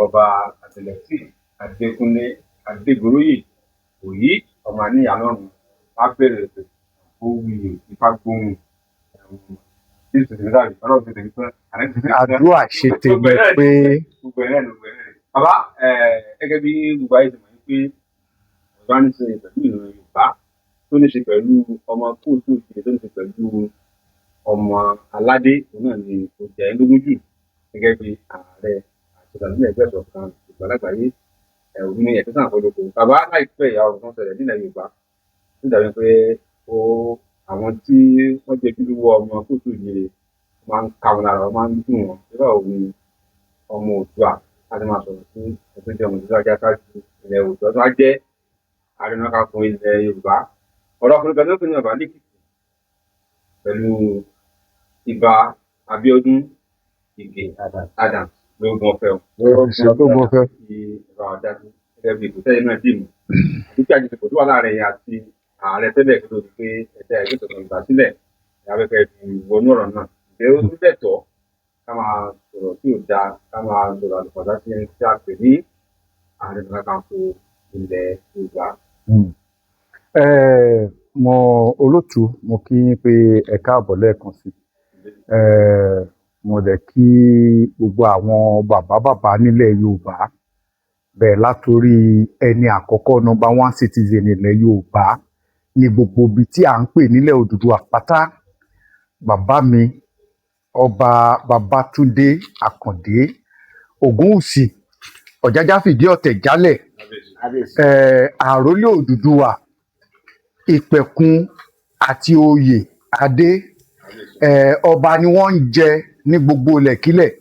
Ọba Abdulateef Adékúnlé Adégoróyè òyí ọmọ Aníyàlọ́run lábẹ́rẹ́ ètò òwúyè Ifágbóhùn. Jésù tèmi tàbí Ọlọ́run ṣe tèmi tán, àrẹ ti tèmi tán. Àdúrà ṣe tèmi pé. Gbogbo ẹ̀ náà ni, gbogbo ẹ̀ náà ni. Bàbá, gẹ́gẹ́ bí gbogbo ayé ti mọ̀ pé ọ̀rọ̀ ní ṣe pẹ̀lú ìran Yorùbá, tó ní ṣe pẹ̀lú ọmọ kóòtù òjìrè, tó ní ṣe pẹ̀lú ọmọ aládé, òun náà ni ó jẹ́ lógún jù gẹ́gẹ́ bí ààrẹ àti ìdàgbàsókè ẹgbẹ́ ìṣọ̀kan Yorùbá lágbàáyé. Òun ní ẹ̀sìn sàn fọlọ́kọ. Bàbá, láìpẹ́ ìyá ọ̀rọ̀ kan ṣẹlẹ̀ nílẹ̀ Yorùbá tó dàbí pé ó àwọn tí wọ́n jẹ́ ojúlówó ọmọ kóòtù òjìrè máa ń ká wọn lára, wọn máa ń dùn wọn. Nígbà wo ni ọmọ Oòduà láti máa sọ̀rọ̀ sí ẹgbẹ́ jẹ́ ọmọ Oòduà jẹ́ aṣáájú ilẹ̀ Oòduà tó wá jẹ́ Ààrẹ Ọ̀nà Kakanfò ilẹ̀ Yorùbá? Ọ̀rọ̀ ọkùnrin kan tó ń pè ní Bàbá Lẹ́kìtì pẹ̀lú Ìbà Abíọ́dún Ìgè Adams lógún ọ̀fẹ́ o. Lógún ọ̀fẹ́. Ti ìbá wa dájú gẹ́gẹ́ bí ìgbésẹ̀ náà dì mú àti pé àjọṣepọ̀ tó wà láàrin ẹ̀yin àti ààrẹ tẹ́lẹ̀ kó tó di pé ẹ̀dá ẹgbẹ́ ìṣọ̀kan Yorùbá sílẹ̀ ìyá afẹ́fẹ́ fi wọnú ọ̀rọ̀ náà. Ǹjẹ́ ó tún lẹ́tọ̀ọ́ ká máa sọ̀rọ̀ tí ò dáa, ká máa sọ̀rọ̀ àlùfàǹsá sí ẹni tí a pè ní Ààrẹ Ọ̀nà Kakanfò ilẹ̀ Yorùbá? Mo olótùú, mo kí yín pé ẹ káàbọ̀ lẹ́ẹ̀kan sí. Mo dẹ̀ kí gbogbo àwọn bàbá bàbá nílẹ̀ Yorùbá, bẹ̀rẹ̀ látorí ẹni àkọ́kọ́, number one citizen ilẹ̀ Yorùbá ní gbogbo ibi tí à ń pè nílẹ̀ Odùduwà pátá, bàbá mi, Ọba Babátúndé Àkàndé Ògúnwùsì, Ọ̀jájá fìdí ọ̀tẹ̀ jálẹ̀, àrólé Odùduwà, ìpẹ̀kun àti oyè adé. Ọba ni wọ́n ń jẹ ní gbogbo ilẹ̀kílẹ̀,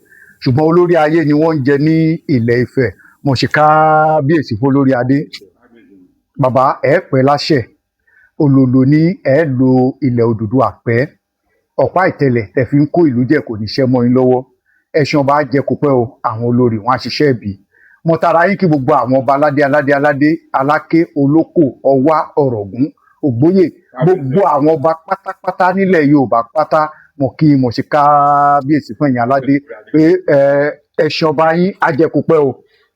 ṣùgbọ́n olórí ayé ni wọ́n ń jẹ ní ilẹ̀ Ifẹ̀. Mo ṣe kábíyèsí fún olórí adé. Bàbá, ẹ pẹ́ láṣẹ, olòlò ní ẹ lo ilẹ̀ Odùduwà pẹ́. Ọ̀pá ìtẹ̀lẹ̀ tẹ̀ fi ń kó ìlú jẹ kò ní ṣẹ́ mọ́ yín lọ́wọ́. Ẹṣin ọba á jẹ kó pẹ́ o, àwọn olórí wọn á ṣiṣẹ́ ìbí. Mo tara yín kí gbogbo àwọn ọba aládé, aládé, aládé, aláké, olóko, ọwá, ọ̀rọ̀gún, ògbóyè, gbogbo àwọn ọba pátápátá nílẹ̀ Yorùbá pátá, mo kí, mo ṣe kábíyèsí fún ẹ̀yin aládé pé ẹṣin ọba yín á jẹ kó pẹ́ o,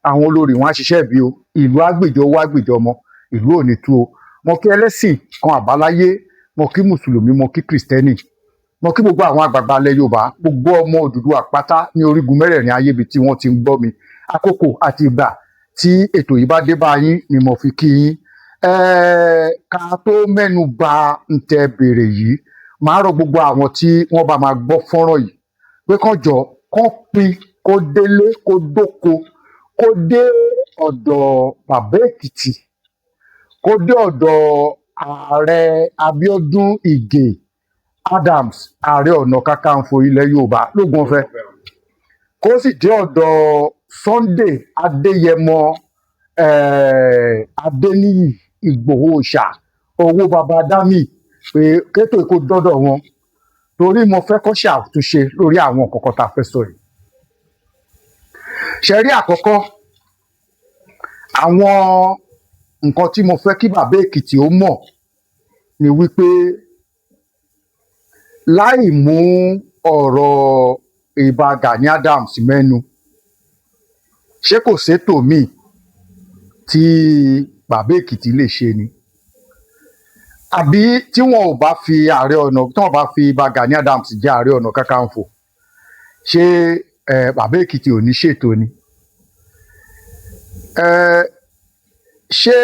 àwọn olórí wọn á ṣiṣẹ́ ìbí o, ìlú àgbèjọ owó àgbèjọ ọmọ, ìlú ò ní tú o. Mo kí ẹlẹ́sìn kan àbáláyé, mo kí mùsùlùmí, mo kí kìrìsìtẹ́nì, mo kí gbogbo àwọn àgbààgbà ilẹ̀ Yorùbá, gbogbo ọmọ Odùduwà pátá ní orígun mẹ́rẹ̀ẹ̀rin ayé ibi tí wọ́n ti ń gbọ́ mi. Àkókò àti ìgbà tí ètò yìí bá dé bá yín ni mo fi kí yín. Ká tó mẹ́nu bà ń tẹ béèrè yìí, màá rọ gbogbo àwọn tí wọ́n bá máa gbọ́ fọ́nrán yìí pé kán jọ kán pín kó délé, kó dóko, kó dé ọ̀dọ̀ Bàbá Èkìtì, kó dé ọ̀dọ̀ Ààrẹ Abíọ́dún Ìgè Adams, Ààrẹ Ọ̀nà Kakanfò ilẹ̀ Yorùbá lógún ọ̀fẹ́, kó sì dé ọ̀dọ̀ Sunday Adéyẹmọ Adéníyì Ìgbòho Òòṣà, owó baba dami, pé kétò kó dọ́dọ̀ wọn, torí mo fẹ́ kó ṣe àtúnṣe lórí àwọn nǹkan kan tá a fẹ́ sọ yìí. Ṣe rí àkọ́kọ́, àwọn nǹkan tí mo fẹ́ kí Bàbá Èkìtì ó mọ̀ ni wípé láì mú ọ̀rọ̀ Ìbà Gani Adams mẹ́nu, ṣé kò sétò míì tí Bàbá Èkìtì lè ṣe ni? Àbí tí wọn ò bá fi ààrẹ ọ̀nà, tí wọn bá fi Ìbà Gani Adams jẹ́ Ààrẹ Ọ̀nà Kakanfò, ṣé Bàbá Èkìtì ò ní ṣètò ni? Ṣé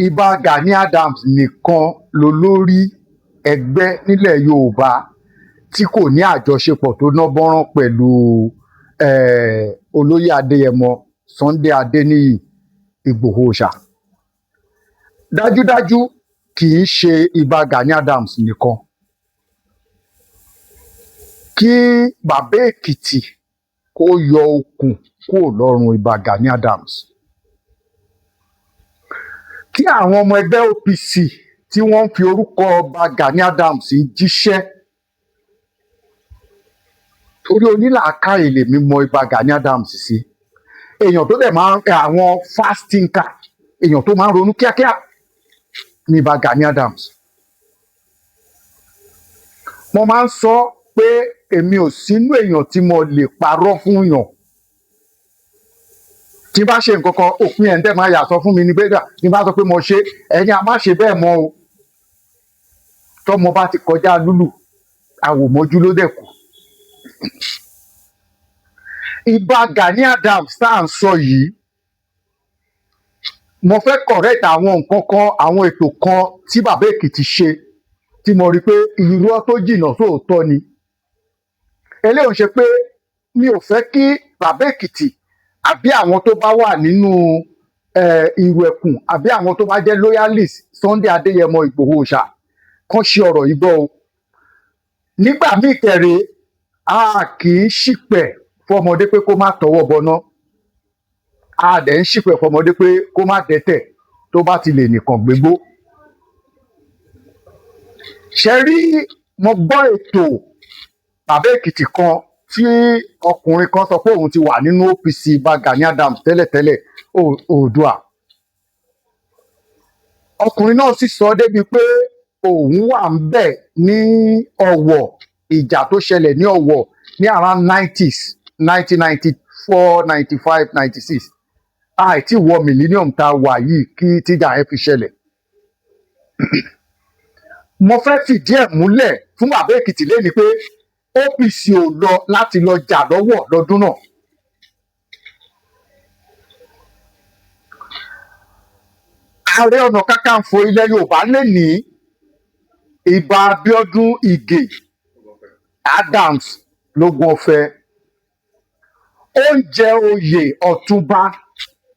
Ìbà Gani Adams nìkan lolórí ẹgbẹ́ nílẹ̀ Yorùbá tí kò ní àjọṣepọ̀ tó dánmọ́rán pẹ̀lú olóyè Adéyẹmọ Sunday Adéníyì Ìgbòho Òòṣà? Dájúdájú, kì í ṣe Ìbà Gani Adams nìkan. Kí Bàbá Èkìtì kó yọ okùn kúrò lọ́rùn Ìbà Gani Adams, kí àwọn ọmọ ẹgbẹ́ OPC tí wọ́n ń fi orúkọ Ọba Gani Adams jíṣẹ́, torí onílàákàyè lèmi mọ Ìbà Gani Adams sí, èèyàn tó dẹ̀ máa ń àwọn fast thinker, èèyàn tó máa ń ronú kíákíá ní Ìbà Gani Adams. Mo máa ń sọ pé èmi ò sínú èèyàn tí mo lè parọ́ fún yàn. Tí n bá ṣe nǹkan kan, òpin ẹ̀ ń tẹ̀ máa yà sọ fún mi ní pé tí n bá sọ pé mo ṣe, ẹni a má ṣe bẹ́ẹ̀ mọ́ o. Tọ́mọ bá ti kọjá lúlù, àwòmọ́jú ló dẹ̀ kù. Ìbà Gani Adams tá à ń sọ yìí, mo fẹ́ correct àwọn nǹkan kan, àwọn ètò kan tí bàbá Èkìtì ṣe tí mo rí i pé irọ́ tó jìnnà sóòótọ́ ni. Eléyìí ń ṣe pé mi ò fẹ́ kí bàbá Èkìtì àbí àwọn tó bá wà nínú ìrù ẹkùn àbí àwọn tó bá jẹ́ loyalist Sunday Adéyẹmọ Ìgbòho Òòṣà kán ṣe ọ̀rọ̀ yìí gbọ́ o. Nígbà míì kẹrẹ, a kì í ṣìpẹ̀ fọmọdé pé kó má tọwọ́ bọná, a dẹ̀ ń ṣìpẹ̀ fọmọdé pé kó má dẹ́tẹ̀ tó bá ti lè nìkan gbégbó. Ṣe rí, mo gbọ́ ètò bàbá Èkìtì kan tí ọkùnrin kan sọ pé òun ti wà nínú OPC bá Gani Adams tẹ́lẹ̀tẹ́lẹ̀, Oòduà. Ọkùnrin náà sì sọ débi pé òun wà ń bẹ̀ ní Ọ̀wọ̀, ìjà tó ṣẹlẹ̀ ní Ọ̀wọ̀ ní around 90s, 1994, 95, 96, àìtí wọ millennium tá a wà yìí kí tíjà yẹn fi ṣẹlẹ̀. Mo fẹ́ fìdí ẹ̀ múlẹ̀ fún bàbá Èkìtì lẹ́ni pé OPC ò lọ láti lọ jà lọ́wọ́ lọ́dún náà. Ààrẹ Ọ̀nà Kakanfò ilẹ̀ Yorùbá lè ní Ìbà Abíọ́dún Ìgè Adams lógún ọ̀fẹ́, ó ń jẹ oyè Ọ̀túnba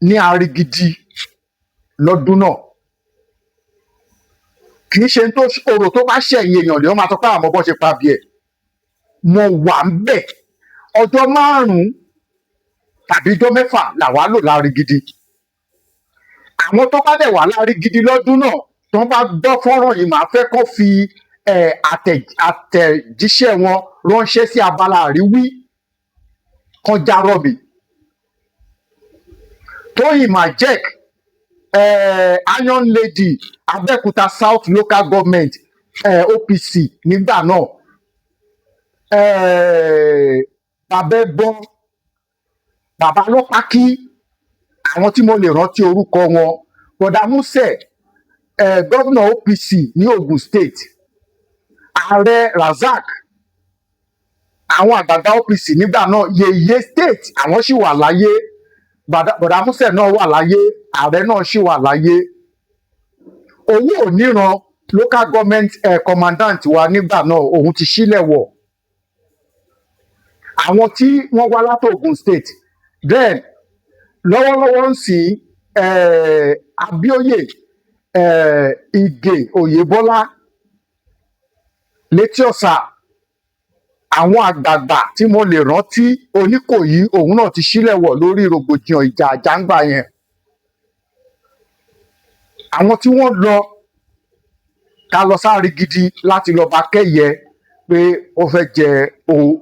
ní Arigidi lọ́dún náà. Kì í ṣe tó orò tó bá ṣẹ̀yìn èèyàn lè wọ́n máa sọ pé àmọ́ bọ́ ṣe pa bí ẹ̀. Mo wà ń bẹ̀ ọjọ́ 5 tàbí ọjọ́ 6 làwa lò l'Arigidi. Àwọn tó bá dẹ̀ wà l'Arigidi lọ́dún náà, tó bá gbọ́ fọ́nrán yìí, màá fẹ́ kó fi àtẹ̀jíṣẹ́ wọn ránṣẹ́ sí abala àríwí kan járọ̀ mi. Tóyìn Majek, Iron Lady Abẹ́òkúta South Local Government, OPC nígbà náà, bàbá ẹbọ, bàbá lọ́pàkí, àwọn tí mo lè rántí orúkọ wọn, bọ̀dà Músẹ̀, gómìnà OPC ní Ogun State, ààrẹ Razak, àwọn àgbààgbà OPC nígbà náà, Yèyé State, àwọn sì wà láyé, bọ̀dà Músẹ̀ náà wà láyé, ààrẹ náà sì wà láyé. Owó òníran local government commandant wa nígbà náà, òun ti sílẹ̀ wọ̀. Àwọn tí wọ́n wá láti Ogun State then, lọ́wọ́lọ́wọ́ ń sìn, Abíóyè Ìgè Oyèbọ́lá létí ọ̀sà, àwọn àgbààgbà tí mo lè rántí, Oníkòyí, òun náà ti sílẹ̀ wọ̀ lórí rògbòdìyàn ìjà àjàǹgbà yẹn. Àwọn tí wọ́n lọ ká lọ sáré gidi láti lọ bá kẹ́yẹ pé ó fẹ́ jẹ,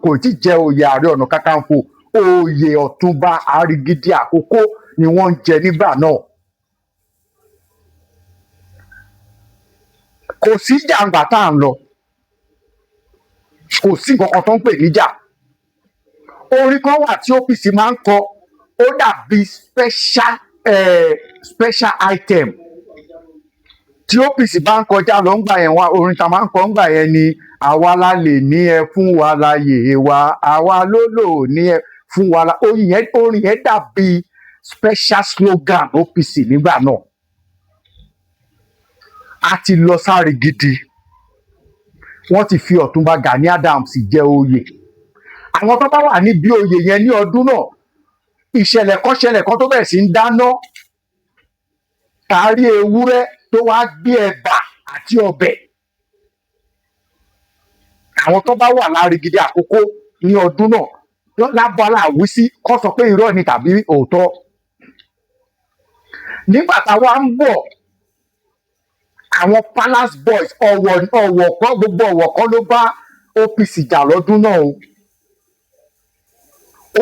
kò tí jẹ oyè Ààrẹ Ọ̀nà Kakanfò, oyè Ọ̀túnba Arigidi Àkókó ni wọ́n ń jẹ nígbà náà. Kò sí jàǹgbà tá à ń lọ, kò sí nǹkan kan tó ń pè níjà. Orin kan wà tí OPC máa ń kọ, ó dàbí special item tí OPC bá ń kọjá lọ ńgbà yẹn. Wá orin tá a máa ń kọ ńgbà yẹn ni àwa la lè ní ẹ fún wa láyè wa, àwa ló lò ní ẹ fún wa. Orin yẹn dàbí special slogan OPC nígbà náà. A ti lọ sáré gidi, wọ́n ti fi Ọ̀túnba Gani Adams jẹ oyè. Àwọn tó bá wà níbi oyè yẹn ní ọdún náà, ìṣẹ̀lẹ̀ kan ṣẹlẹ̀ kan tó bẹ̀rẹ̀ sí ń dáná kárí ewúrẹ́ tó wá gbé ẹ̀bà àti ọbẹ̀. Àwọn tó bá wà l'Arigidi Àkókó ní ọdún náà lábala àwísí kọ́ sọ pé irọ́ ni tàbí òótọ́. Nígbà táwa ń bọ̀, àwọn Palace Boys, Ọ̀wọ̀ Ọ̀wọ̀ kọ́, gbogbo Ọ̀wọ̀ kọ́ ló bá OPC jà lọ́dún náà o.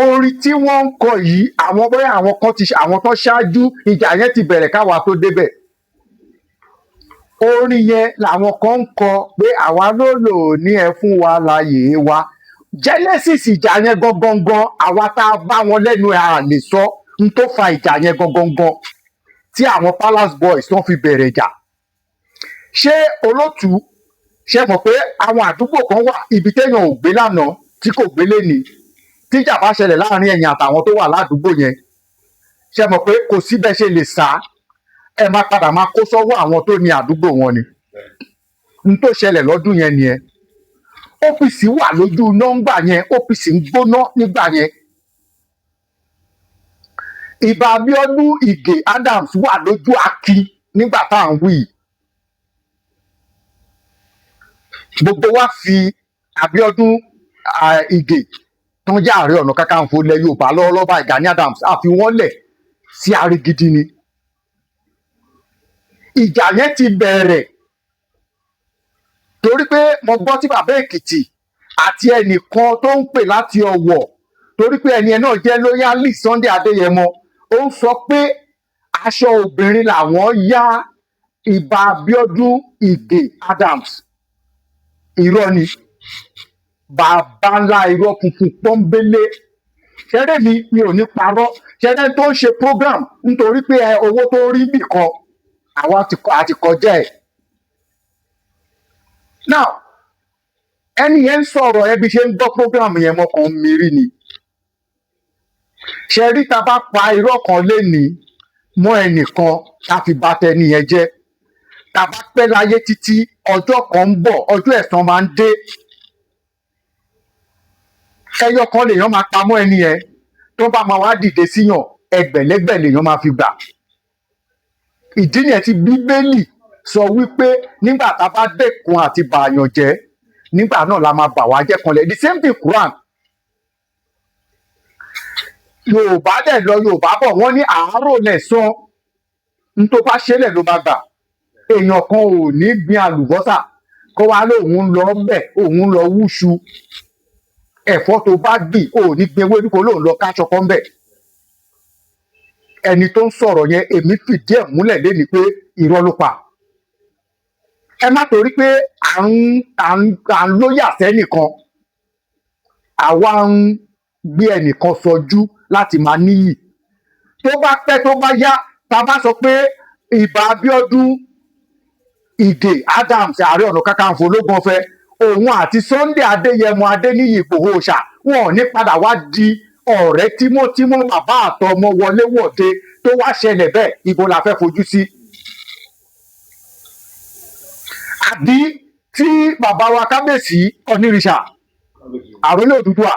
Orin tí wọ́n ń kọ yìí, àwọn bóyá àwọn kan ti àwọn tó ṣáájú ìjà yẹn ti bẹ̀rẹ̀ káwa tó débẹ̀. Orin yẹn làwọn kan ń kọ pé àwa ló lò ní ẹ fún wa láyè wa. Genesis ìjà yẹn gangan, àwa tá a bá wọn lẹ́nu ẹ̀ à lè sọ. N tó fa ìjà yẹn gangan gan tí àwọn palace boys tó fi bẹ̀rẹ̀ ìjà, ṣé olótùú ṣe mọ̀ pé àwọn àdúgbò kan wà, ibi téèyàn ò gbé lánàá tí kò gbé lénìí, tíjà bá ṣẹlẹ̀ láàrin ẹ̀yin àtàwọn tó wà ládùúgbò yẹn, ṣe mọ̀ pé kò sí bẹ́ẹ̀ ṣe lè sá, ẹ máa padà máa kó sọ́wọ́ àwọn tó ní àdúgbò wọn ni? N tó ṣẹlẹ̀ lọ́dún yẹn nìyẹn. OPC wà lójú nọ́ngbà yẹn, OPC ń gbóná nígbà yẹn. Ìbà Abíọ́dún Ìgè Adams wà lójú akin nígbà tá à ń wí yìí. Gbogbo wa fi Abíọ́dún Ìgè tán jẹ́ Ààrẹ Ọ̀nà Kakanfò ilẹ̀ Yorùbá lọ́wọ́lọ́wọ́ báyìí, Gani Adams, àfi wọ́n lẹ̀ sí arigidi ni. Ìjà yẹn ti bẹ̀rẹ̀ torí pé mo gbọ́ tí bàbá Èkìtì àti ẹnìkan tó ń pè láti Ọ̀wọ̀, torí pé ẹni ẹ náà jẹ́ loyalist Sunday Adéyẹmọ, ó ń sọ pé aṣọ obìnrin làwọn yá Ìbà Abíọ́dún Ìgè Adams. Irọ́ ni, bàbá ńlá irọ́ funfun pọ́nbélé. Ṣẹ́rẹ́ mi ò ní parọ́. Ṣẹ́rẹ́ tó ń ṣe program nítorí pé ẹ owó tó rí bì kan, àwa àti kọjá ẹ̀. Now, ẹni yẹn ń sọ̀rọ̀ ẹ, bí ṣe ń gbọ́ program yẹn, mo kàn ń mirí ni. Ṣe rí, ta bá pa irọ́ kan lénìí mọ́ ẹnìkan, tá fi bà tẹni yẹn jẹ́, tá bá pẹ́ láyé títí, ọjọ́ kan ń bọ̀, ọjọ́ ẹ̀san máa ń dé. Ẹyọ kan lèèyàn máa pamọ́ ẹni yẹn, tó bá máa wá dìde síyàn, ẹgbẹ̀lẹ́gbẹ̀ lèèyàn máa fi gbà. Ìdí nìyẹn tí Bíbélì sọ wípé nígbà tá a bá dẹ́kun àti bàyàn jẹ́, nígbà náà la máa bà wá jẹ́ kanlẹ̀. The same thing Quran. Yorùbá dẹ̀ lọ, Yorùbá bọ̀, wọ́n ní àárò lẹ̀san, n tó bá ṣẹlẹ̀ ló máa gbà. Èèyàn kan ò ní gbin àlùbọ́sà kó wá lóun lọ bẹ̀, òun lọ wúṣu. Ẹ̀fọ́ tó bá gbìn, ò ní gbin ewédú kó lóun lọ káṣọ kan bẹ̀. Ẹni tó ń sọ̀rọ̀ yẹn, èmi fìdí ẹ̀ múlẹ̀ léni pé irọ́ ló pa. Ẹ má torí pé à ń lóyà sẹ́nìkan, àwa ń gbé ẹnìkan sọjú láti máa níyì. Tó bá pẹ́, tó bá yá, tá a bá sọ pé Ìbà Abíọ́dún Ìgè Adams, Ààrẹ Ọ̀nà Kakanfò ológun ọ̀fẹ́, òun àti Sunday Adéyẹmọ Adéníyì Ìgbòho Òòṣà, wọn ò ní padà wá di ọ̀rẹ́ tímọ́tímọ́, bàbá àtọmọ wọléwọ̀de, tó wá ṣẹlẹ̀ bẹ́ẹ̀, ibo la fẹ́ fojú sí? Àbí tí bàbá wa kábíyèsí Onírìṣà, àrólé Odùduwà,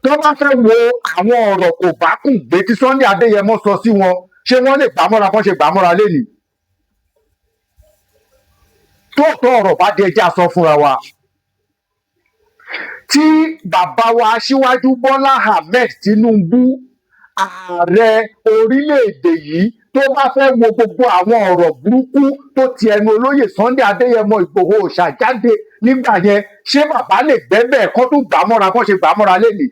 tó bá fẹ́ wo àwọn ọ̀rọ̀ kò bá kùn gbé tí Sunday Adéyẹmọ sọ sí wọn, ṣé wọ́n lè gbàmọ́ra kán ṣe gbàmọ́ra lénìí? Tóòtọ́ ọ̀rọ̀ bá di, ẹjẹ́ sọ fúnra wa. Tí bàbá wa Aṣíwájú Bọ́lá Ahmed Tinubu, ààrẹ orílẹ̀-èdè yìí, tó bá fẹ́ wo gbogbo àwọn ọ̀rọ̀ burúkú tó ti ẹnu olóyè Sunday Adéyẹmọ Ìgbòho Òòṣà jáde nígbà yẹn, ṣé bàbá lè gbẹ́bẹ̀ kán tún gbàmọ́ra kán ṣe gbàmọ́ra lénìí?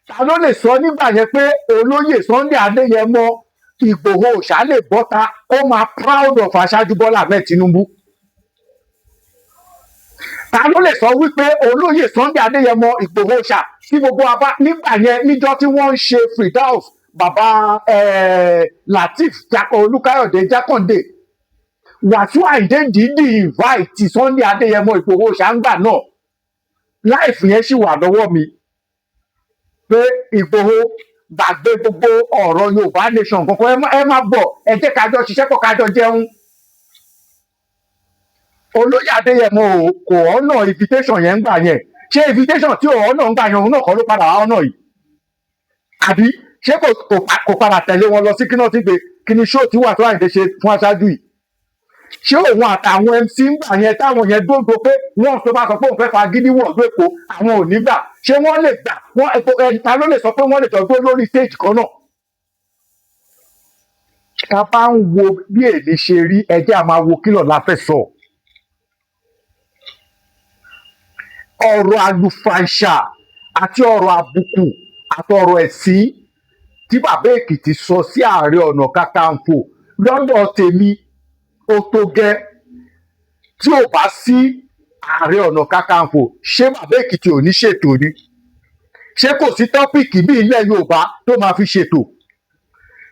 Ta ló lè sọ nígbà yẹn pé olóyè Sunday Adéyẹmọ Ìgbòho Òòṣà lè bọ́ta kó máa proud of Aṣáájú Bọ́lá Ahmed Tinubu? Ta ló lè sọ wípé olóyè Sunday Adéyẹmọ Ìgbòho Òòṣà, tí gbogbo wa bá nígbà yẹn, níjọ́ tí wọ́n ń ṣe Firdaus, bàbá Lateef Olúkáyọ̀dé Jákàndé, Wàsíù Àyìndé dìídì invite Sunday Adéyẹmọ Ìgbòho Òòṣà ńgbà náà, live yẹn sì wà lọ́wọ́ mi, pé Ìgbòho, gbàgbé gbogbo ọ̀rọ̀ Yorùbá nation kankan, ẹ má bọ̀, ẹ jẹ́ ká jọ ṣiṣẹ́ pọ̀, ká jọ jẹun. Olóyè Adéyẹmọ ò kò ọ̀nà invitation yẹn ń gbà yẹn. Ṣé invitation tí ò ọ̀nà ń gbà yẹn, òun náà kọ́ ló padà wá ọ̀nà yìí? Àbí ṣé kò padà tẹ̀lé wọn lọ sí kí náà ti gbé kí ni show tí Wàsíù Àyìndé ṣe fún aṣáájú yìí? Ṣé òun àtàwọn MC ń gbà yẹn, táwọn yẹn dóńdó pé wọ́n tó bá sọ pé òun fẹ́ fagídí wọ̀ ló Èkó, àwọn ò ní gbà, ṣé wọ́n lè gbà wọ́n? Ẹ ta ló lè sọ pé wọ́n lè jọ gbé lórí stage kan náà? Ká bá ń wo bí èmi ṣe rí, ẹ jẹ́ a máa wo kílọ̀ la fẹ́ sọ. Ọ̀rọ̀ àlùfàǹṣà àti ọ̀rọ̀ àbùkù àti ọ̀rọ̀ ẹ̀sín tí bàbá Èkìtì sọ sí Ààrẹ Ọ̀nà Kakanfò, lọ́dọ̀ tèmi, ó tó gẹ́. Tí ò bá sí Ààrẹ Ọ̀nà Kakanfò, ṣé bàbá Èkìtì ò ní ṣètò ni? Ṣé kò sí topic bí ilẹ̀ Yorùbá tó máa fi ṣètò?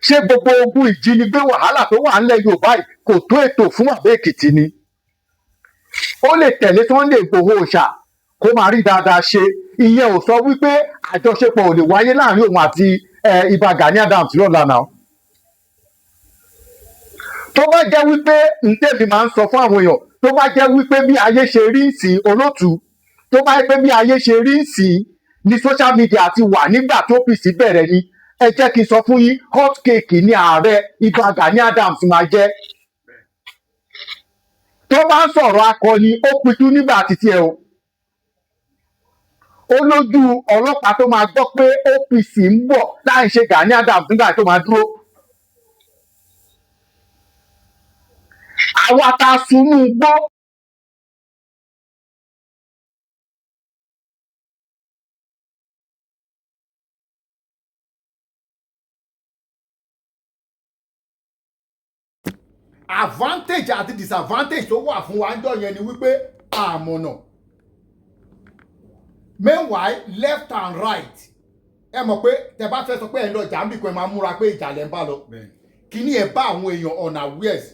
Ṣé gbogbo ogun ìjínigbé, wàhálà tó wà ńlẹ̀ Yorùbá yìí, kò tó ètò fún bàbá Èkìtì ni? Ó lè tẹ̀lé Sunday Ìgbòho Òòṣà kó máa rí dáadáa ṣe. Ìyẹn ò sọ wípé àjọṣepọ̀ ò lè wáyé láàrin òun àti Ìbà Gani Adams lọ́la náà. Tó bá jẹ́ wípé ntẹ́mi máa ń sọ fún àwọn èèyàn, tó bá jẹ́ wípé bí ayé ṣe rí sí, olótùú, tó bá jẹ́ pé bí ayé ṣe rí sí ní social media ti wà nígbà tó OPC bẹ̀rẹ̀ ni, ẹ jẹ́ kí n sọ fún yín, hot cake ní ààrẹ Ìbà Gani Adams máa jẹ́. Tó bá ń sọ̀rọ̀ akọni, ó pitú nígbà títí ẹ o. Ó lójú ọlọ́pàá tó máa gbọ́ pé OPC ń bọ̀ láì ṣe Gani Adams nígbà tó máa dúró. Àwa tá a sunú gbó. Advantage àti disadvantage tó wà fún wa ń jọ yẹn ni wípé àmọ̀nà. Meanwhile, left and right, ẹ mọ̀ pé tẹ bá fẹ́ sọ pé ẹ lọ jà ń bì kan, ẹ máa múra pé ìjà lẹ́ ń bá lọ. Kíní ẹ bá àwọn èèyàn unawares.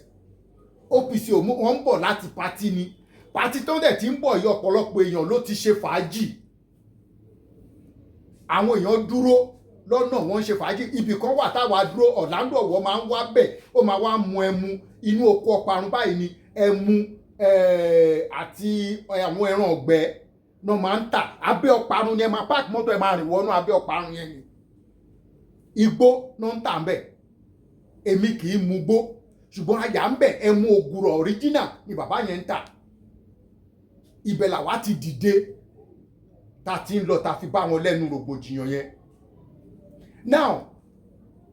OPC ò mú wọn ń bọ̀ láti party ni. Party tó dẹ̀ ti ń bọ̀ yìí, ọ̀pọ̀lọpọ̀ èèyàn ló ti ṣe fàájì. Àwọn èèyàn dúró lọ́nà, wọ́n ń ṣe fàájì. Ibì kan wà táwa dúró, Orlando Ọ̀wọ̀ máa ń wá bẹ̀, ó máa wá mu ẹmu inú oko ọparun báyìí ni ẹmu àti àwọn ẹran ọ̀gbẹ́ náà máa ń tà. Abẹ́ ọparun ni ẹ máa park mọ́tò, ẹ máa rìn wọnú abẹ́ ọparun yẹn ni igbó náà ń tà ń bẹ̀. Èmi kì í mu gbó, ṣùgbọ́n àyà ń bẹ̀, ẹmu ògùrọ̀ original ni bàbá yẹn ń tà. Ibẹ̀ làwa ti dìde ta ti ń lọ, ta fi bá wọn lẹ́nu rògbòdìyàn yẹn. Now,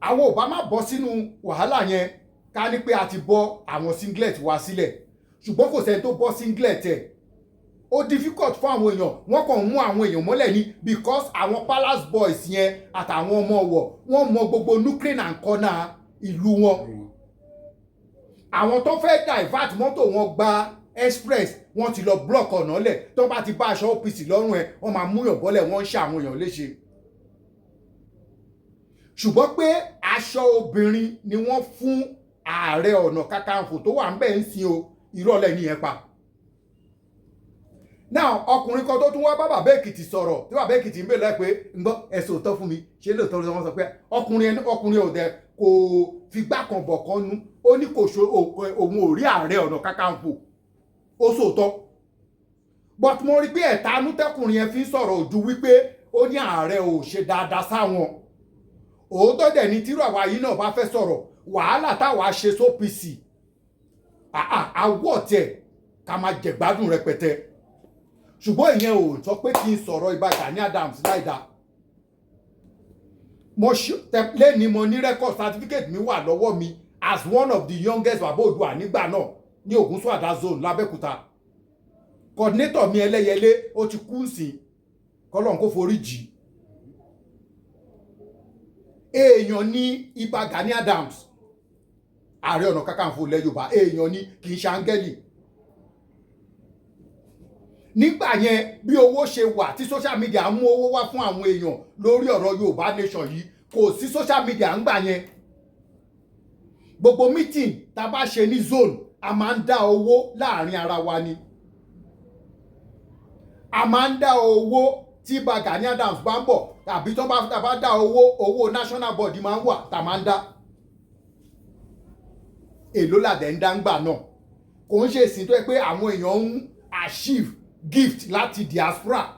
àwọn ò bá má bọ́ sínú wàhálà yẹn ká ní pé a ti bọ́ àwọn singlet wa sílẹ̀, ṣùgbọ́n kò sẹ́ni tó bọ́ singlet ẹ̀. Ó difficult fún àwọn èèyàn, wọ́n kàn ń mú àwọn èèyàn mọ́lẹ̀ ní, because àwọn palace boys yẹn àtàwọn ọmọ ọ̀wọ̀, wọ́n mọ gbogbo nook and corner ìlú wọn. Àwọn tó fẹ́ divert mọ́tò wọn gba express, wọ́n ti lọ block ọ̀nà lẹ̀. Tó bá ti bá aṣọ OPC lọ́rùn ẹ̀, wọ́n máa múyàn bọ́lẹ̀, wọ́n ń ṣe àwọn èèyàn léṣe. Ṣùgbọ́n pé aṣọ obìnrin ni wọ́n fún Ààrẹ Ọ̀nà Kakanfò tó wà ń bẹ̀ ń sin o, irọ́ lẹ́ni yẹn pa. Now, ọkùnrin kan tó tún wá bá bàbá Èkìtì sọ̀rọ̀, tí bàbá Èkìtì ń bèèrè lọ́wọ́ pé ń gbọ́ ẹ̀sùn òótọ́ fún mi, ṣé lóòótọ́ ló wọ́n sọ pé ọkùnrin ẹni ọkùnrin ò dẹ kò figbá kan bọ̀ kan nu, ó ní kò ṣe òun ò rí Ààrẹ Ọ̀nà Kakanfò, ó sòótọ́. But mo rí pé ẹ̀tanú tẹkùnrin yẹn fi ń sọ̀rọ̀ ojú wípé ó ní ààrẹ ò ṣe dáadáa sáwọn. Òótọ́ dẹ̀ ni. Tírú àwa yìí náà bá fẹ́ sọ̀rọ̀, wàhálà táwa ṣe sóPC, àwọ̀ tiẹ̀ ká máa jẹ̀gbádùn rẹpẹtẹ. Ṣùgbọ́n ìyẹn ò sọ pé kí n sọ̀rọ̀ Ìbà Gani Adams láìda. Mo ṣe lẹ́ni, mo ní record certificate mi wà lọ́wọ́ mi as one of the youngest bàbá Oòduà nígbà náà ní Ògúnṣúàdá zone l'Abẹ́òkúta. Coordinator mi, Ẹlẹ́yẹlé, ó ti kú sí, kọ́lọ́n kó forí jì. Èèyàn ní Ìbà Gani Adams, Ààrẹ Ọ̀nà Kakanfò ilẹ̀ Yorùbá. Èèyàn ní, kì í ṣe áńgẹ́lì. Nígbà yẹn, bí owó ṣe wà tí social media mú owó wá fún àwọn èèyàn lórí ọ̀rọ̀ Yorùbá nation yìí, kò sí social media ńgbà yẹn. Gbogbo meeting tá a bá ṣe ní zone, a máa ń dá owó láàrin ara wa ni. A máa ń dá owó tí Ìbà Gani Adams bá ń bọ̀ tàbí tó bá tá a bá dá owó, owó national board máa ń wà tá a máa ń dá. Èló làdẹ̀ ń dá ńgbà náà? Kò ń ṣe ìsìn tó yẹ pé àwọn èèyàn ń achieve gift láti diaspora.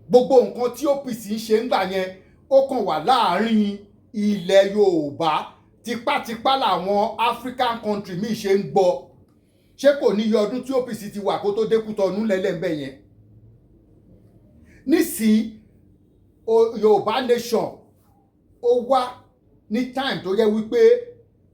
Gbogbo nǹkan tí OPC ń ṣe ńgbà yẹn, ó kàn wà láàárín ilẹ̀ Yorùbá. Tipátipá làwọn African country míì ṣe ń gbọ́. Ṣé kò ní iye ọdún tí OPC ti wà kó tó dé Kútọ̀nù lẹ́lẹ́mbẹ̀ yẹn? Nísìnyí, Yorùbá nation ó wá ní time tó yẹ wípé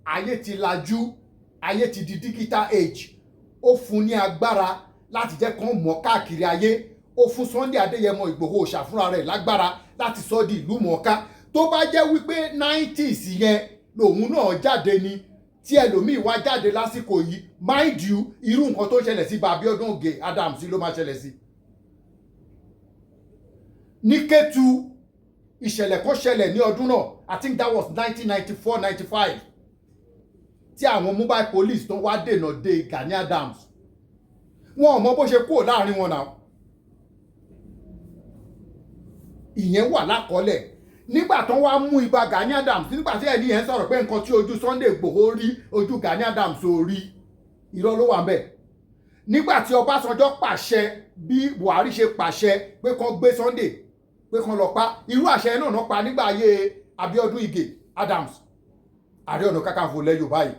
ayé ti lajú, ayé ti di digital age. Ó fún ní agbára láti jẹ́ kán mọ̀ káàkiri ayé. Ó fún Sunday Adéyẹmọ Ìgbòho Òòṣà fúnra rẹ̀ lágbára láti sọ di ìlú mọ̀ọ́ká. Tó bá jẹ́ wípé 90s yẹn lòun náà jáde ni, tí ẹlòmíì wá jáde lásìkò yìí, mind you, irú nǹkan tó ń ṣẹlẹ̀ sí Abíọ́dún Ògè Adams ló máa ṣẹlẹ̀ sí. Ní Kétu, ìṣẹ̀lẹ̀ kan ṣẹlẹ̀ ní ọdún náà. I think that was 1994, 95, tí àwọn mobile police tó wá dènà de Gani Adams. Wọn ò mọ bó ṣe kúrò láàrin wọn náà. Ìyẹn wà lákọọ́lẹ̀. Nígbà tó wá mú ibà Gani Adams, nígbà tí ẹni yẹn sọ̀rọ̀ pé nǹkan tí ojú Sunday Igboho rí, ojú Gani Adams ò rí, irọ́ ló wà ń bẹ̀. Nígbà tí Ọbásanjọ́ pàṣẹ, bí Buhari ṣe pàṣẹ pé kán gbé Sunday, pé kán lọ pa, irú àṣẹ náà náà pa nígbà ayé Abíọ́dún Ìgè Adams, Ààrẹ Ọ̀nà Kakanfò lẹ̀ Yorùbá yìí.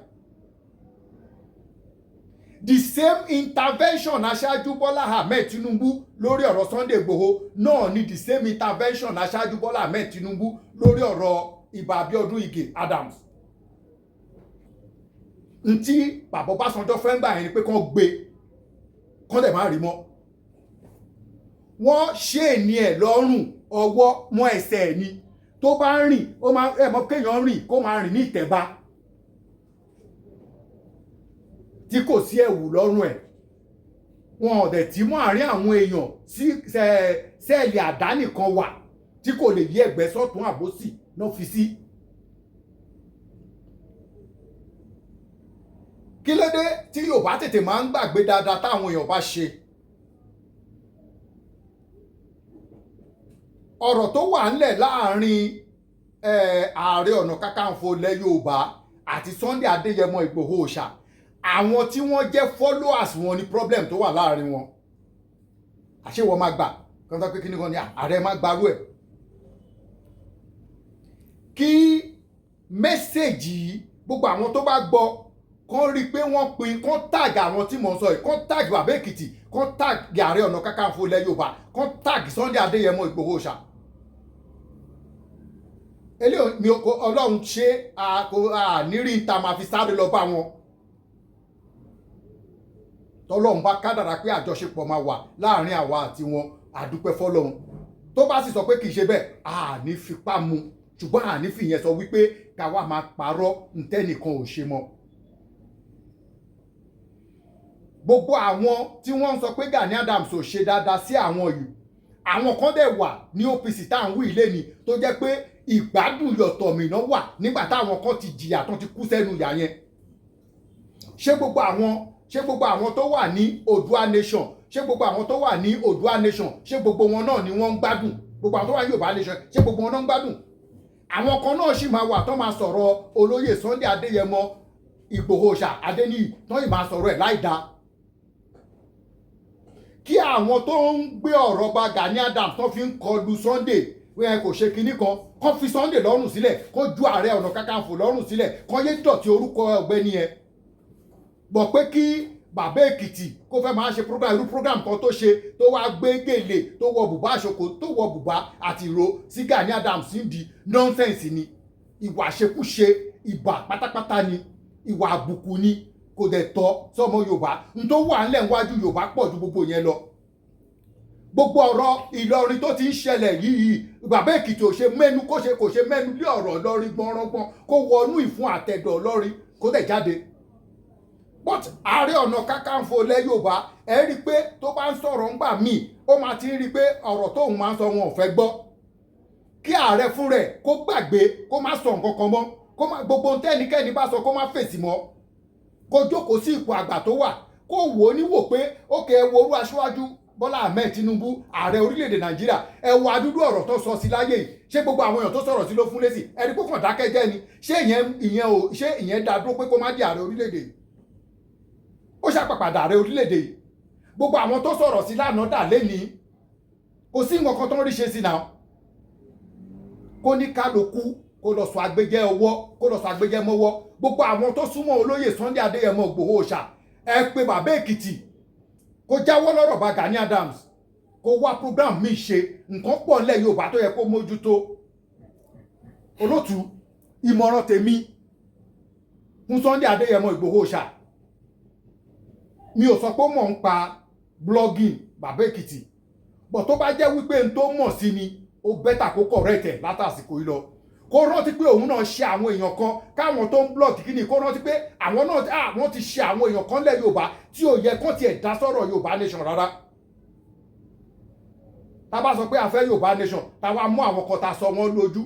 The same intervention aṣáájú Bọ́lá Ahmed Tinubu lórí ọ̀rọ̀ Sunday Igboho náà ni the same intervention aṣáájú Bọ́lá Ahmed Tinubu lórí ọ̀rọ̀ Ìbà Abíọ́dún Ìgè Adams. Ntí bàbá Ọbásanjọ́ fẹ́ ń gbà yẹn ni pé kán gbé, kán dẹ̀ má rí mọ́. Wọ́n ṣe ní ẹ̀ lọ́rùn ọwọ́ mọ́ ẹsẹ̀ ẹ̀ ni. Tó bá ń rìn, ó máa ẹ̀ mọ́ kéèyàn rìn, kó máa rìn ní ìtẹ̀ba tí kò sí ẹ̀wù lọ́rùn ẹ̀. Wọn ò dẹ̀ tí mọ́ àárín àwọn èèyàn sí sẹ́ẹ̀lì àdánìkan wà tí kò lè yí ẹ̀gbẹ́ sọ́tún àbósì náà fi sí. Kí ló dé tí Yorùbá tètè máa ń gbàgbé dáadáa táwọn èèyàn bá ṣe? Ọ̀rọ̀ tó wà ńlẹ̀ láàrin Ààrẹ Ọ̀nà Kakanfò ilẹ̀ Yorùbá àti Sunday Adéyẹmọ Ìgbòho Òòṣà, àwọn tí wọ́n jẹ́ followers wọn ni problem tó wà láàrin wọn. Àṣé wọ́n máa gbà kí wọ́n sọ pé kí ni kan ní ààrẹ máa gbarú ẹ̀. Kí message yìí, gbogbo àwọn tó bá gbọ́, kán rí i pé wọ́n pin, kán tag àwọn tí mò ń sọ yìí, kán tag Bàbá Èkìtì, kán tag Ààrẹ Ọ̀nà Kakanfò ilẹ̀ Yorùbá, kán tag Sunday Adéyẹmọ Ìgbòho Òòṣà. Eléyìí mi ò Ọlọ́run ṣe àníri ta máa fi sáré lọ bá wọn. Tọ́lọ́run bá kádàrá pé àjọṣepọ̀ máa wà láàrin àwa àti wọn, àdúpẹ́ fọ́lọ́run. Tó bá sì sọ pé kì í ṣe bẹ́ẹ̀, àní fipá mu, ṣùgbọ́n àní fìyẹn sọ wípé káwa máa parọ́ ntẹ́nìkan ò ṣe mọ́. Gbogbo àwọn tí wọ́n ń sọ pé Gani Adams ò ṣe dáadáa sí àwọn yìí, àwọn kan dẹ̀ wà ní OPC tá à ń wí ilé ni, tó jẹ́ pé ìgbádùn yọ̀tọ̀ mìíràn wà nígbà táwọn kan ti jìyà tán ti kú sẹ́nu ìyà yẹn. Ṣé gbogbo àwọn tó wà ní Oòduà Nation, ṣé gbogbo àwọn tó wà ní Oòduà Nation, ṣé gbogbo wọn náà ni wọ́n ń gbádùn? Gbogbo àwọn tó wà ní Yorùbá Nation, ṣé gbogbo wọn náà ń gbádùn? Àwọn kan náà sì máa wà tó máa sọ̀rọ̀ olóyè Sunday Adéyẹmọ Ìgbòho Òòṣà Adéníyì, tó yìí máa sọ̀rọ̀ ẹ̀ láì dáa. Kí àwọn tó ń gbé ọ̀rọ̀ bá Gani Adams tó fi ń kọlu Sunday wíwẹ́n kò ṣe kinní kan, kó fi Sunday lọ́rùn sílẹ̀, kó ju Ààrẹ Ọ̀nà Kakanfò lọ́rùn sílẹ̀, kó yé dọ̀tí orúkọ ọ̀gbẹ́ni yẹn. Gbọ́ pé kí Bàbá Èkìtì kó fẹ́ máa ṣe program, irú program kan tó ṣe, tó wá gbé gèlè, tó wọ bùbá àṣokò, tó wọ bùbá àti ìró sí Gani Adams ń di nonsense ni. Ìwà ṣekúṣe, ìbà pátápátá ni, ìwà àbùkù ni, kò dẹ̀ tọ́ sọmọ Yorùbá. N tó wà ńlẹ̀ níwájú Yorùbá pọ̀ ju gbogbo yẹn lọ. Gbogbo ọ̀rọ̀ Ìlọrin tó ti ń ṣẹlẹ̀ yìí, Bàbá Èkìtì ò ṣe mẹ́nu, kó ṣe kò ṣe mẹ́nu lé ọ̀rọ̀ Ìlọrin gbọ́nrọ́gbọ́n, kó wọnú ìfun àtẹ̀dọ̀ Ìlọrin kó dẹ̀ jáde. But Ààrẹ Ọ̀nà Kakanfò ilẹ̀ Yorùbá, ẹ rí i pé tó bá ń sọ̀rọ̀ ńgbà míì, ó máa ti rí i pé ọ̀rọ̀ tóun máa ń sọ wọn ò fẹ́ gbọ́. Kí ààrẹ fún rẹ̀ kó gbàgbé, kó má sọ nǹkan kan mọ́, kó má gbogbo ohun tẹ́nikẹ́ni bá sọ kó má fèsì mọ́, kó jókòó sí ipò àgbà tó wà, kó wò ó níwò pé ókè, ẹ wo orú aṣíwájú Bọ́lá Ahmed Tinubu, ààrẹ orílẹ̀-èdè Nàìjíríà, ẹ wo adúdú ọ̀rọ̀ tó sọ sí láyé yìí. Ṣé gbogbo àwọn èèyàn tó sọ̀rọ̀ sí ló fún lésì? Ẹni kó kàn dákẹ́ jẹ́ ni. Ṣé ìyẹn ìyẹn ò ṣé ìyẹn dá dúró pé kó má di ààrẹ orílẹ̀-èdè yìí? Ó ṣàpàpàdà ààrẹ orílẹ̀-èdè yìí. Gbogbo àwọn tó sọ̀rọ̀ sí lánàá dà lénìí, kò sí nǹkan kan tó ń rí ṣe sí náà. Kó ní kálukú kó lọ sọ agbẹjẹ ọwọ́, kó lọ sọ agbẹjẹ mọ́wọ́. Gbogbo àwọn tó súnmọ́ olóyè Sunday Adéyẹmọ Ìgbòho Òòṣà, ẹ pé Bàbá Èkìtì kó jáwọ́ lọ́rọ̀ bá Gani Adams, kó wá program míì ṣe. Nǹkan pọ̀ ńlẹ̀ Yorùbá tó yẹ kó mójútó. Olótú, ìmọ̀ràn tèmi fún Sunday Adéyẹmọ Ìgbòho Òòṣà, mi ò sọ pé ó mọ̀ ń pa blogging Bàbá Èkìtì, bọ̀ tó bá jẹ́ wípé n tó mọ̀ sí ni, ó better kó correct ẹ̀ látàsìkò yìí lọ. Kó rántí pé òun náà ṣe àwọn èèyàn kan káwọn tó ń blog kíni, kó rántí pé àwọn náà àwọn ti ṣe àwọn èèyàn kan lẹ̀ Yorùbá tí ò yẹ kán tiẹ̀ dá sọ̀rọ̀ Yorùbá Nation rárá. Tá bá sọ pé a fẹ́ Yorùbá Nation, tá wá mú àwọn kan tá sọ wọ́n lójú.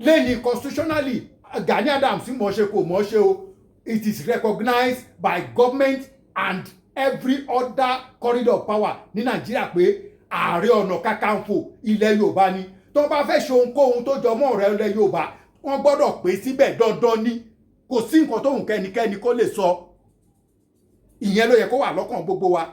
Lẹ́ni constitutionally, Gani Adams mọ̀ ṣe kò mọ̀ ṣe o, it is recognized by government and every other corridor of power ní Nàìjíríà pé Ààrẹ Ọ̀nà Kakanfò ilẹ̀ Yorùbá ni. Tó bá fẹ́ ṣe ohunkóhun tó jọ mọ́ ọ̀rẹ́ ilẹ̀ Yorùbá, wọ́n gbọ́dọ̀ pé síbẹ̀ dandan ni. Kò sí nǹkan tó ń kẹ́nikẹ́ni kó lè sọ. Ìyẹn ló yẹ kó wà lọ́kàn gbogbo wa.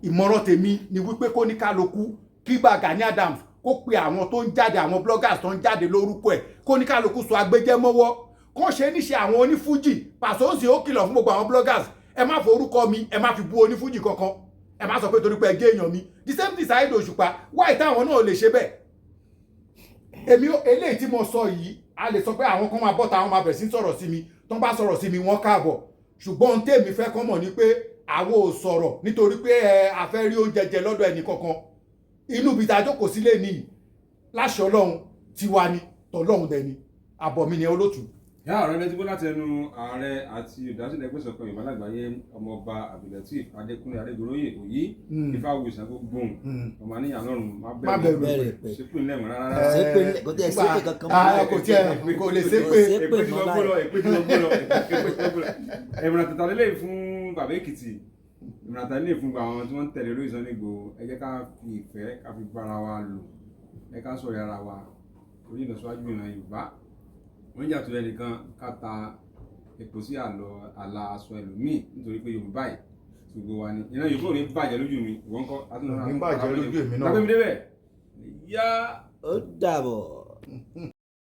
Ìmọ̀ràn tèmi ni wípé kó ní kálukú kí bá Gani Adams kó pe àwọn tó ń jáde, àwọn bloggers tó ń jáde lórúkọ ẹ̀, kó ní kálukú sọ agbẹjẹmọ́wọ́ kó ṣe níṣe àwọn onífújì. Pàṣẹ ó kìlọ̀ fún gbogbo àwọn bloggers, ẹ má forúkọ mi, ẹ má fi bú onífújì kankan, ẹ má sọ pé torí pé ẹ jẹ́ èèyàn mi. The same thing Saheed Òṣùpá. Wáyé táwọn náà lè ṣe bẹ́ẹ̀? Èmi eléyìí tí mo sọ yìí, a lè sọ pé àwọn kan máa bọ́ta, àwọn máa bẹ̀rẹ̀ sí sọ̀rọ̀ sí mi. Tó ń bá sọ̀rọ̀ sí mi, wọ́n káàbọ̀. Ṣùgbọ́n ohun tèmi fẹ́ kọ́ mọ̀ ni pé àwọn ò sọ̀rọ̀ nítorí pé ẹ a fẹ́ rí oúnjẹ jẹ lọ́dọ̀ ẹnì kankan. Inú ibi tá a jókòó sílé nìyí, láṣẹ Ọlọ́run, tiwa ni, tọlọ́run dẹ̀ ni. Àbọ̀ mi ni, olótùú. Yá ọ̀rọ̀ ilẹ̀ tí gbọ́ láti ẹnu ààrẹ àti olùdásílẹ̀ ẹgbẹ́ ìṣọ̀kan Yorùbá lágbàáyé, Ọmọọba Abdulateef Adékúnlé Adégoróyè òyí Ifáwùsàn gbogbo ọmọ àníyàn lọ́rùn má Má bẹ̀rù. bẹ̀rù Bẹ̀rẹ̀. sípò ńlẹ̀ mọ́ rárá. Ṣépè kò tẹ̀ ṣépè kankan mọ́. Ah, kò tiẹ̀ kò lè ṣépè. Kò Èpè tí wọ́n gbó lọ, èpè tí wọ́n gbó lọ, èpè tí wọ́n gbó lọ. Ìmọ̀ràn tètè lélẹ̀ fún bàbá Èkìtì, ìmọ̀ràn tètè lélẹ̀ fún àwọn tí wọ́n ń tẹ̀lé olóyè Sunday Igboho: ẹ jẹ́ ká fi ìfẹ́ ká fi bára wa lò, ẹ ká sọ̀rọ̀ ara wa orí ìlọsíwájú ìran Yorùbá. Wọ́n ń jà tó ẹnìkan ká ta epo sí àlọ́ àlà aṣọ ẹlòmíì, nítorí pé Yorùbá yìí gbogbo wa ni. Ìran Yorùbá ò ní bàjẹ́ lójú mi. Ìwọ́n kọ́? Ò ní bàjẹ́ lójú èmi náà. Tàbí mi débẹ̀ yá. Ó dàbọ̀.